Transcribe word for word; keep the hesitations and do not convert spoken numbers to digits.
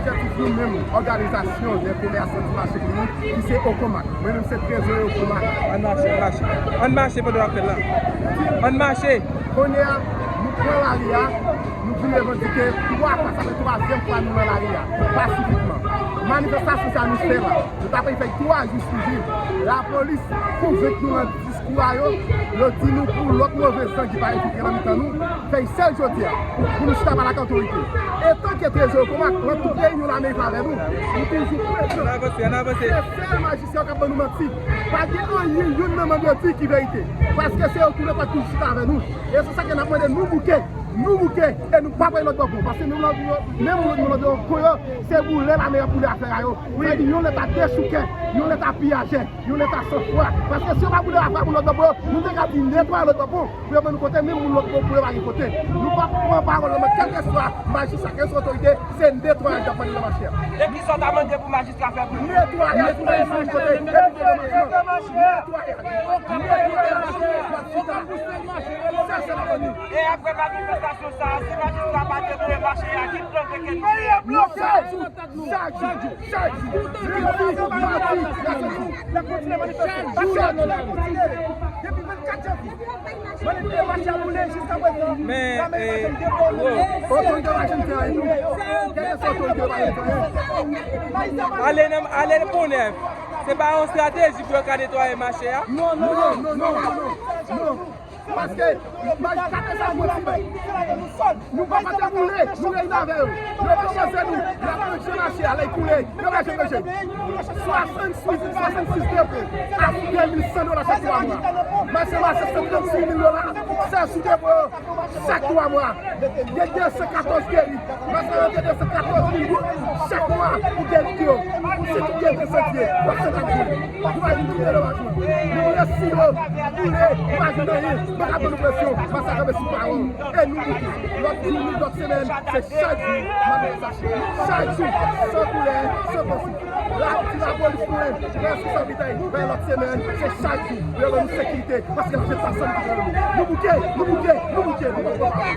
Objektif nou menm, òganizasyon dè komèsan di mache Griyou, ki se Okomak. Mwen menm se trezorye Okomak. Ann mache, ann mache. Ann mache pandan w ap fè l la. Ann mache. Kounye a, nou pran lari a, nou vin revandike twa fwa, sa fè twazyèm fwa nou nan lari a, pasifikman. Manifestasyon sa nou fè la, nou t ap fè l twa jou sou jou. Lapolis konvenk nou nan diskou a yo, yo di nou pou lòt move zan ki pa enfiltre nan mitan nou, fè l sèl jodi a, pou nou chita pale ak otorite. Etanke trezorye Okomak, nan tout reyinyon lame yo fè avè nou, nou toujou prezan. Ann avanse, ann avanse. Se sèl majistra yo k ap ban nou manti. Pa gen anyen youn nan manm yo di ki verite. Paske se yo tou le k ap toujou chita avè nou. E se sa ke n ap mande, nou bouke, nou bouke, e nou pa pran lòt bò pon. Paske nou lòt, menm lòt, nou lòt bò pon yo, se boule lame y ap boule afè a yo. Sa vle di yon leta dechouke, yon leta piyajè, yon leta sanfwa. Paske si yo pa boule afè a moun lòt bò pon yo, nou te ka di netwaye lòt bò pon, pou yo ban nou kote, menm moun lòt bò pon yo pa gen kote. Nou p ap pran pawòl nan men kèlkeswa majistra, kèlkeswa otorite, se netwayaj y ap mande nan mache a. E kisa w ta mande pou majistra fè pou nou? Netwayaj pou nou kote, epi kote mache a. Netwayaj. Netwayaj. Sa se la vini. E apre manifestasyon sa a, si majistra pa te vle mache a, ki plan ke nou gen? Chak jou, chak jou, chak jou. Lendi, madi, mèkredi. N ap kontinye manifeste. Chak jou. Depi vennkat janvye. Manifestasyon boule jiska prezan. Men, eh, otorite pa janm fè anyen tou. Kèlkeswa otorite pa janm fè anyen. Ale nan, ale nan Pon Nèf. Se pa yon estrateji pou yo ka netwaye mache a? Non, non, non, non, non, non. Paske, kate sa mwen ti bay. Nou pa pa te boule, nou reyini avè yo. Yo konpranse nou, y ap ranje mache a, lè l koule, yo pa janm ranje. Swasannsis, swasannsis depo, a de mil san dola chak twa mwa. Mache mache san trannsis mil dola, sèl sou depo yo, chak twa mwa. Gen de san katòz geri. Mache a rantre de san katòz mil goud chak mwa pou geri yo. Pou se tout geri de santye, pou se pa geri. Nou pa vin kite yo lajan. Nou resi yo, boule, nou pa jwenn anyen, nou pa ka ban nou presyon, mache a kanpe sou pawòl. E nou bouke. Lòt jou, lòt semèn, se chak jou, manifestasyon. Chak jou, san koulè, san prensip. La, ti lapolis nou ye, responsab li bay lòt semèn, se chak jou. Yo ban nou sekirite, paske nou se pa sa nou ki pran nou. Nou bouke, nou bouke, nou bouke, nou bouke.